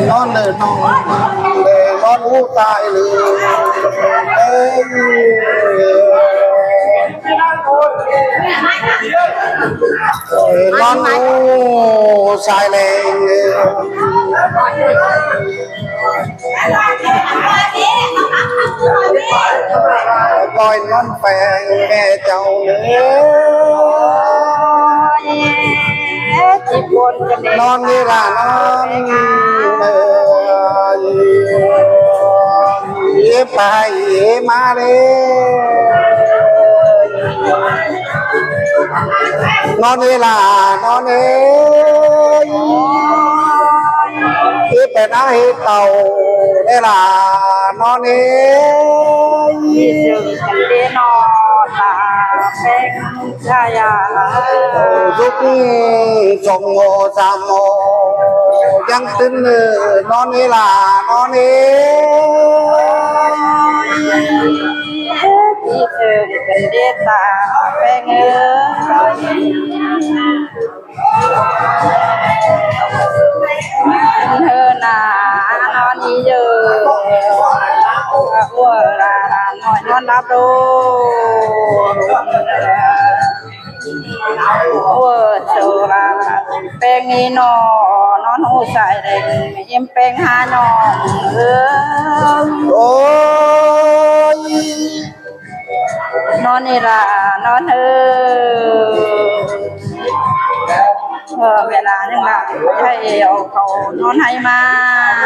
ນອນເດີນ້ອງເດີ ນອນຫູຕາຍເລີຍ ເອີຍ ນອນຫູສາຍແລງ ປອຍນອນແປງແມ່ເຈົ້າເອີຍ ນອນນີ້ລະນອນເອີຍ ເອີ ໄປມາເດີ ນອນນີ້ລະນອນເອີຍ ເອີ ໄປນາເຮັດເຕົາເດີລະ ນອນເອີຍ ເຊິ່ງກັນເດເນາະ ຕາແປງຊາຍາ ທຸກສອງໂມສາມໂມ ຍັງຕື່ນເດີ ນອນເອີຍລະ ນອນເອີຍ ເຊີນກັນເດຕາແປງເອີຍ ເຮີນານອນອີເຢີ ໂອ້ຍລານອຍນອນຫຼັບໂລ ໂອ້ຍໂຊລາແປງນີ້ນອ ນອນຫູສາຍແດງ ເອັມແປງຫານ້ອງເອີຍ ໂອ້ຍ ນອນນີ້ລະ ນອນເອີຍ ເອີ ເວລາໜຶ່ງລະ ໃຫ້ເອົາເຂົ້ານອນໃຫ້ມາ ເ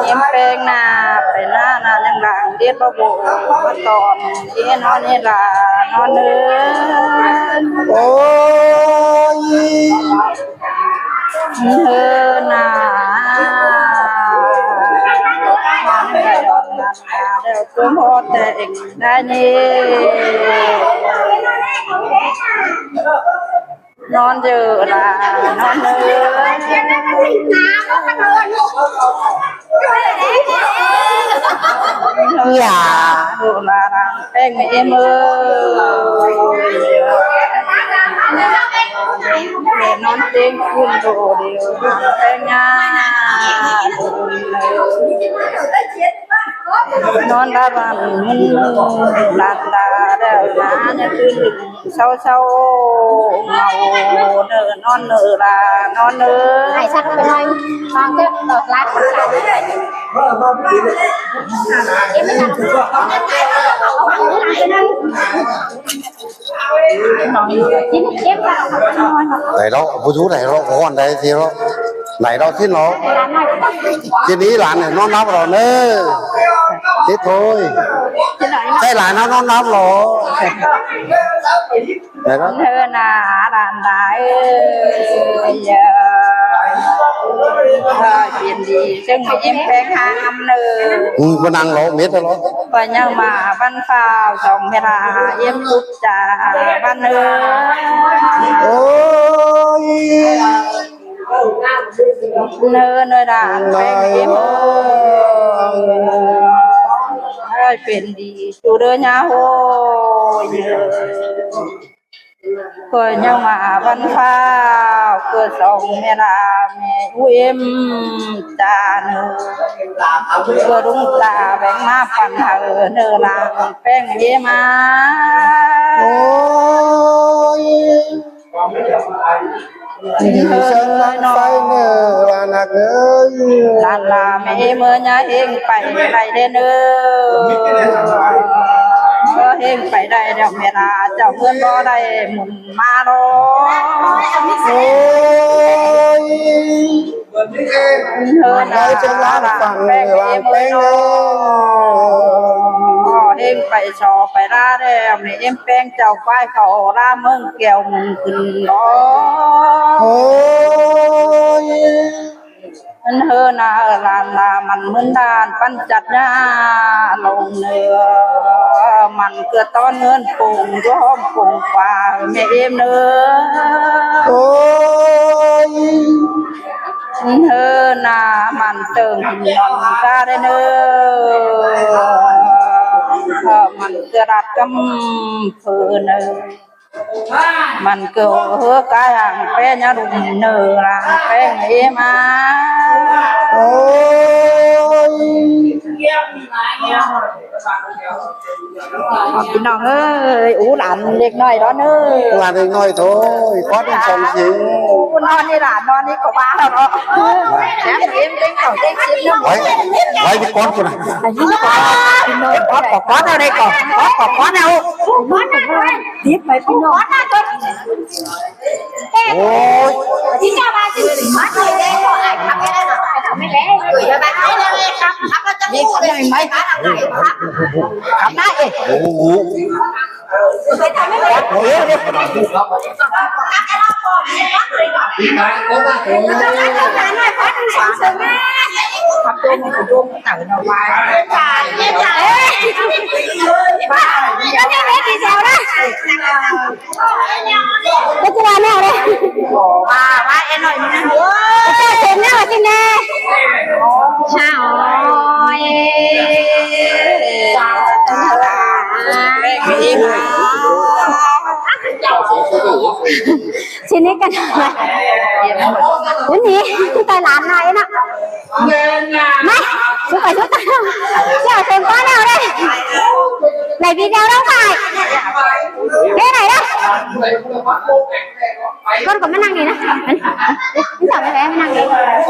ອັມແປງນາ ໄປນານາໜຶ່ງລະ ເດັດບໍ່ໂບ ມາຕອນ ເອ ນອນນີ້ລະ ນອນເອີຍ ໂອ້ຍ ເຮີນາ ເດີ ຕົວພໍແຕ່ງໄດ້ນີ້ ນອນເດີລະ ນອນເດີ ຢ່າ ໂດລະ ແປງແມ່ເອີຍ ແມ່ນອນເຕັງຄືນໂດດຽວ ແປງງານ ນອນລະວັນ ນອນລະດາ ດາ ນາ ຍາມຄືນ ເຊົາໆ ເມົາເດີ ນອນເດີລະ ນອນເດີ ໃຫ້ຊັດໄປໜ່ອຍ ຟັງເດີ ຕອກລັກ ໄດ້ດອກ ບໍ່ຢູ່ໄດ້ດອກ ຮ້ອນໄດ້ຊິເນາະ ໄດ້ດອກຊິເນາະ ທີນີ້ຫຼານນອນຫຼັບແລ້ວເນີ ຕິດໂທຍ ໃສ່ຫຼານເຮົານອນຫຼັບແລ້ວ ໄດ້ດອກ ເຮີນາຫຼານຫຼາຍເອີຍ ເອີຍ ເປັນດີ ເຊິ່ງມາຍິ້ມແປງຫາງາມເນີ ອືມ ບໍ່ນັ່ງເນາະ ເມັດເນາະ ກໍຍັງມາບັນຟ້າວສອງເວລາ ເອັມປຸດ ຈາບັນເອີຍ ໂອ້ຍ ເນີ ເນີດານແປງເອີຍ ເອີຍ ເປັນດີສູ່ເດີຍາໂຮຍ ເອີຍ ກໍຍັງມາບັນຟ້າວ ເກີດສອງເວລາ ແມ່ອູເອັມ ຈານເອີຍ ເກີດລຸງຕາແບ່ງມາປັນໃຫ້ເນີ ລານແປງເອີຍມາ ໂອ້ຍ ເອີຍ ເຊີນນາງໄຟເນີ ຫຼານຮັກເອີຍ ຫຼານລາແມ່ເອີຍ ເມີຍເຮັງໄປໄດ້ເດີເນີ ເອີ ເຮັງໄປໄດ້ແລ້ວ ແມ່ລາເຈົ້າເມີຍບໍ່ໄດ້ໝູນມາດອກ ໂອ້ຍ ເຮີນາ ເອີຍ ເຊີນນາງໄຟເນີ ຫຼານແປງເອີຍ ເຮັງໄປຊອໄປລາແລ້ວ ແມ່ເອັມແປງເຈົ້າຄວາຍເຂົ້າລາເມືອງ ແກ້ວມຸນຂຶ້ນດອກ ໂອ້ຍ ເຮີນາ ເອີ ຫຼານລາ ມັນມຶນດານ ປັນຈັດຍາລົງເນີ ມັນເກືອຕອນເງິນປົງ ຢູ່ຫ້ອມປົງປາ ແມ່ເອັມເນີ ໂອ້ຍ ເຮີນາ ມັນເຕີງຫີນນອນຊາໄດ້ເນີ ມັນເກືອລັດກຳເພີເນີ ມັນເກີດເຮີກາຍຫາງແປ້ນຍາລຸມເນີລາງແປ້ງເອມາ. ໂອ້ຍ ພີ່ນ້ອງເອີຍ ອູຫຼານເດັກນ້ອຍເນາະເນີ ຫຼານເດັກນ້ອຍໂທ້ຍ ຄອດທັງສອງຊິງ ອູນອນນີ້ຫຼານນອນນີ້ກໍວ່າແລ້ວເນາະ ແຖມເອມເຕັງເກົ້າເຕັງສິບນຳ ໄວ້ ໄວ້ໄປກ່ອນພຸ້ນນະ ໄປຍິງກ່ອນ ພີ່ນ້ອງ ກອດກໍກອດເອົາໄດ້ກ່ອນ ກອດກໍກອດເອົາ ກອດກໍກອດ ຕິດໄປພີ່ນ້ອງ ໂອ້ຍ ບໍ່ຄືວ່າແນວເດ້ ບໍ່ວ່າ ວ່າແອໜ້ອຍນີ້ນະ ເຈົ້າເປັນແນວຊິແນ່ ໂອ້ຍ ຊິນີ້ກັນ ອຸ້ຍ ນີ້ ຕາຍຫຼານນ້ອຍເນາະ. ມາ ສູ້ໄປສູ້ຕາຍ ເຈົ້າເຖິງກ່ອນແລ້ວເດ້ ໄດ້ວິດແລ້ວເດ້ ໄປເຮັດໄດ້ເດ້ ຄົນກໍມານັ່ງນີ້ນະ ມັນ ມັນເຈົ້າໄປແລ້ວມານັ່ງນີ້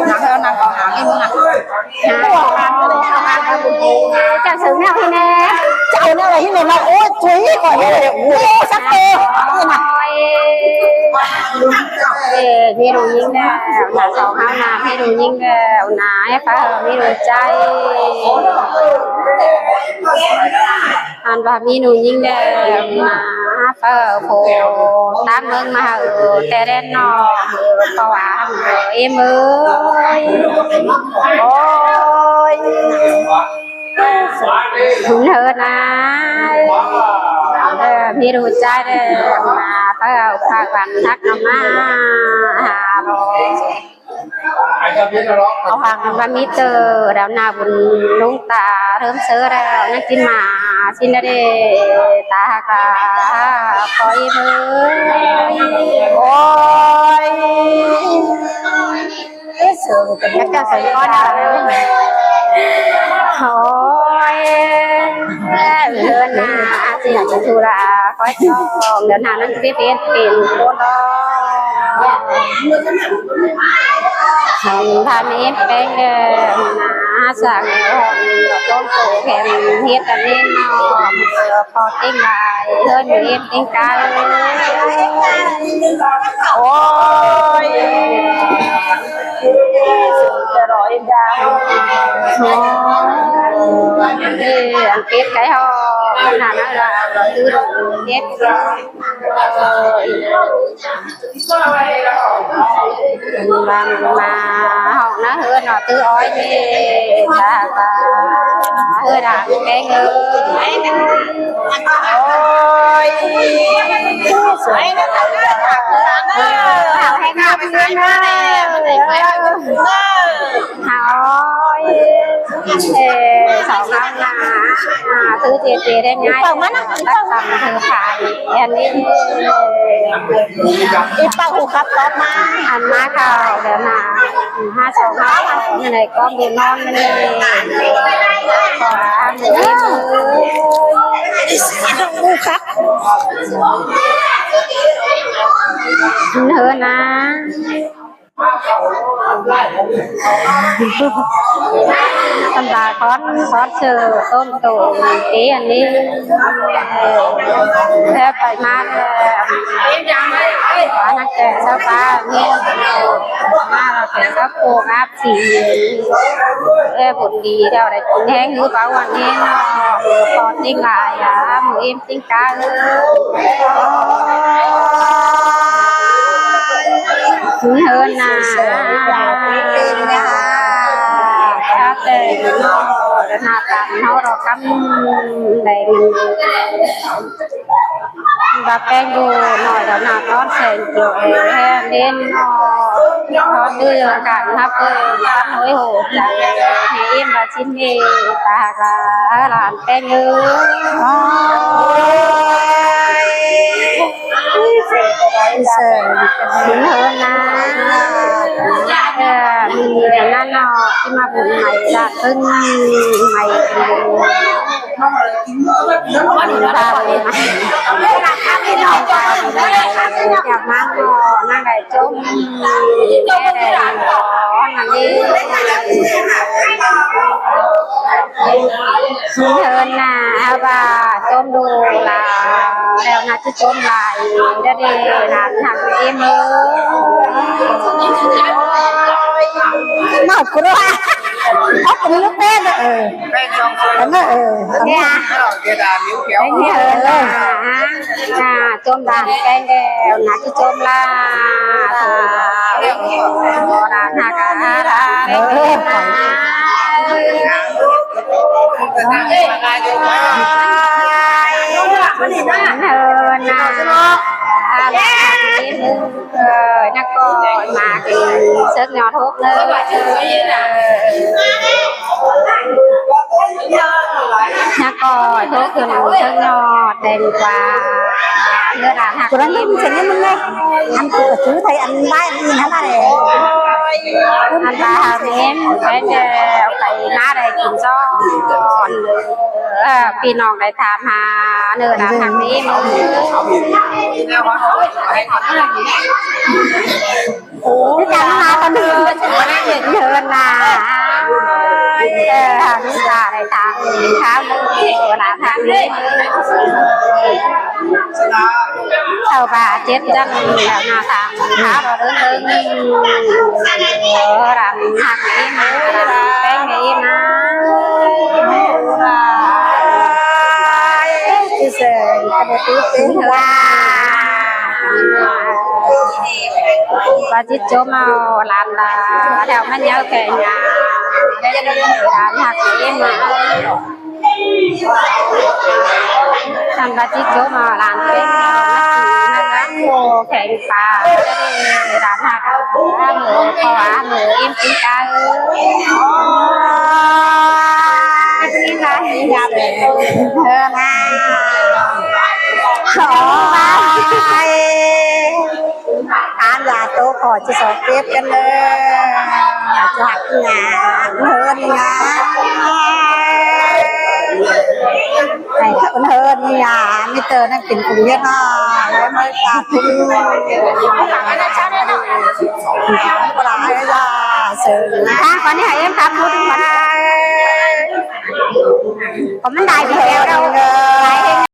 ນັ່ງເອົານັ່ງເອົາຫາງນີ້ ເຈົ້າເຖິງແລ້ວທີ່ແນ່ ເຈົ້າແນວໃດທີ່ແນ່ເນາະ ໂອ້ຍ ໂອ້ຍ ຂ້ອຍເຮັດໄດ້ ໂອ້ຍ ສັກເຕີ ນີ້ນະ. ເອີ ມີລູກຍິງແລ້ວນະ ສອງເຮົານະ ມີລູກຍິງແລ້ວນະ ໃຫ້ເຂົາມີລູກຊາຍ ອັນວ່າມີລູກຍິງແລ້ວນະ ເອີ ໂພ ຕາມເບິ່ງມາເອີ ແຕ່ແດນນອກ ເອີ ເພາະວ່າ ເອີ ເອີຍ ໂອ້ຍ. ເຮີນາ ເອີ ມີລູກຊາຍແລ້ວນະ ເຂົາເອົາພາກວັນທັກມາຫາບໍ່ ເອົາຫາງວ່າມີເຕີແລ້ວນະ ບຸນລຸງຕາເລີ່ມເຊີແລ້ວ ຍັງກິນໝາຊິນນະເດ ຕາກະຄອຍເບິ່ງ ໂອ້ຍ. ເສີງເປັນເຈົ້າເສີງກ່ອນເດີ ໂອ້ຍ ເດີນໜ້າອາຊິໜ້າເປັນທຸລາ ຄອຍຈອງ ເດີນໜ້ານັ້ນຊິເປັນເປັນໂຄດອກ ຄັນພາເມດແປງເດີນໜ້າ ສ້າງໃຫ້ຫ້ອງ ຕ້ອງໂຕແຂນ ເຮັດອັນນີ້ເນາະ ພໍເກັ່ງຫຼາຍ ເດີນເຮັດເກັ່ງກາຍ ໂອ້ຍ. ຈະລໍເຮັດດາວ ໂອ້ຍ ອັນເປັດໄກ່ຫອມ ອັນນັ້ນລະ ຄືເຮັດ ເອີ ມາ ມາຫ້ອງນະເຮືອນເນາະ ຕື້ອ້ອຍເດ້ ຕາ ຕາ ເຮືອນນະແກງເອີຍ ໂອ້ຍ ສວຍນະ ເອີ ເຮົາໃຫ້ງາມເຮືອນເດີ ເຮົາ ເອີ ສອງເຮົານະ ຄືເຈເຈໄດ້ຍ້າຍ ເປີດມານະ ຕັກຕຳເທຂາຍ ອັນນີ້ ອີປາກຫູຂັບຕອບມາ ອັນມາເຂົ້າແລ້ວນະ ຫາສອງເຮົາ ຢູ່ໃນກ້ອງເດນອນນີ້ ຂໍອາຫານເດີ ຫູຂັບ ເຮີນາ. ສຳຫຼາຄອນ ຄອນເຊີຕົ້ນໂຕເອອັນນີ້ ແລ້ວໄປມາແລ້ວ ອັນນັ້ນແກງຊາວປານີ້ ມາແລ້ວແກງຊາວໂກງອາບສີ ແລ້ວບຸນດີແລ້ວໄດ້ກິນແຮງ ຄືເກົ່າອັນນີ້ເນາະ ພໍຕິງຫຼາຍອະ ມື້ອີ່ມຕິງກາເອີຍ. ເຮີນນາ ເປັນຍາ ແຕ່ເນາະ ໜ້າຕາເຮົາດອກຄຳແດງ ວ່າແປ້ງຢູ່ໜ້ອຍດອກໜ້າຕ້ອນແສງກຽວແຮງເດັ່ນເນາະ ເຮົາຈື່ການຮັບເບິ່ງກັນໂຫຍໂຫດໃຈ ໃຫ້ອີ່ມວ່າຊິນເມຕາກະຫຼານແປ້ງເອີຍ. ເຊີນເດີນາ ເອີ ມີແຕ່ນັ້ນເນາະ ທີ່ມາບຸນໃໝ່ລະເພິ່ນໃໝ່ ອັນນີ້ວ່າເພິ່ນມາ ຢາກມາເນາະ ນາງໄດ້ ຈົມແດ່ນອນນັ້ນເອງ ເດີນນາວ່າຈົມດູລະ ແລ້ວນາຊິຈົມຫຼາຍເດີ ເດີນາ ທັກເອເມີ ເມາກຸລະ ເອົາກຸນລູກແປ້ງ ເອີ ເອີ ເອີ ເດີນາ ອ່າ ຈົມດານແກງແກ້ວນະ ທີ່ຈົມລາ ໂຕລານະກະລາ ເອີ ເອີນະ ອາລາ ເອີ ນັກກໍມາເຊິ່ງຍອດຫົກເດີ ເອີ ຍາກອຍໂທຂຶ້ນເທິງຍອດແຕງກວາ ເຮືອລານຮັກ ໂຕນັ້ນມັນເປັນຫຍັງມັນແນ່ ອັນກູກະຊື້ໄທອັນໄວ້ອັນນີ້ຫັ້ນລະແຫຼະ ອັນລາເຫັນແຟນແລ້ວໄປໜ້າໄດ້ກິນຊ້ອນ ເອີ ພີ່ນ້ອງໄດ້ຖາມຫາເນີລານຮັກນີ້ ໂອ້ຍ ຈັງມາຕອນນີ້ ເດີນນາ ເອີ ລູກຫຼານໄດ້ຖາມ ຖາມເດີນນາ ຖາມເດີນ ເຈົ້າບາດເຈັບຈັງແລ້ວນາ ຖາມ ຖາມເດີນເດີນ ເອີ ຫຼານຮັກເອງນາ ຫຼານແປ້ງເອງນາ ຫຼານ ທີ່ເຊີນກະໄດ້ຕິດເອງວ່າ ວ່າຊິຈົມເອົາຫຼານລາ ແຖວມັນຍາວແຂນຍາວ ຫຼານຮັກເອງນາ ຄັນວ່າຊິຈົມເອົາຫຼານເປັນ ໂອ້ ແຂນປາ ຫຼານຮັກເອງນາ ເອີ ເພາະວ່າເອີ ເອັມ ເປັນກາ ເອີ ເອີ ນາ ໂອ້ຍ ທານຢາໂຕຂໍຈະສອບເກັບກັນເດີ ຈະຮັກຫຍັງເຮີນຫຍັງ ໃຫ້ເຮີນຫຍັງ ມີແຕ່ນັກກິນຄົນວຽດນາມ ແລະມາຕາດ ປາຍຢາເສີງ ທາງກ່ອນນີ້ໃຫ້ເອັມຕາດ ກໍມັນໄດ້ແລ້ວເນາະ.